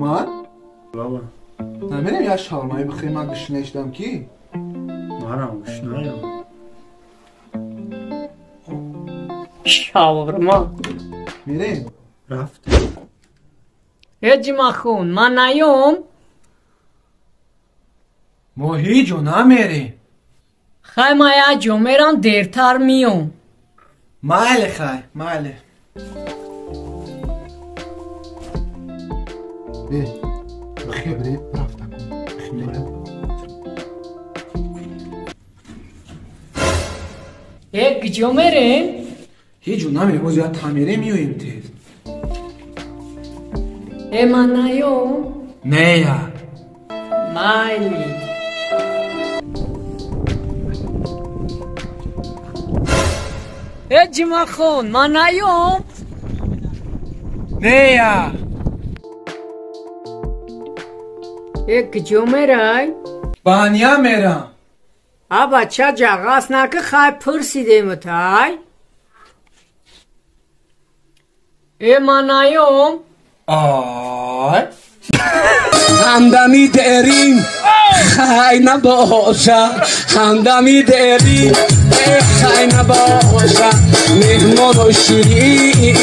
Саломат? Баба. Намерем як шаурмаи бихӯрем, ман гушна шудам ки? Манам гушнаям. Шаурма. Мерем? Рафтем. Э Ҷумъахон, ман наём? Мо ҳеҷ ҷо намерем. Хай ман як ҷо мерам, дертар миём. Майли хай, майли. Э, бихе бирем, рафта кун. Э, куҷо мерем? Ҳеҷ ҷо намерем, оз як тамере меоем тез. Э, ман наём? Нея. Майли. Э Ҷумъахон, ман наём? Нея. Э, куҷо мерай? Баня мерам. А бача ҷағас наки, хай пурсидемут ай. Э, ман наём? Ай. Ҳамдами дерим хай набоша, ҳамдами дерим хай набоша, меҳмону ширин.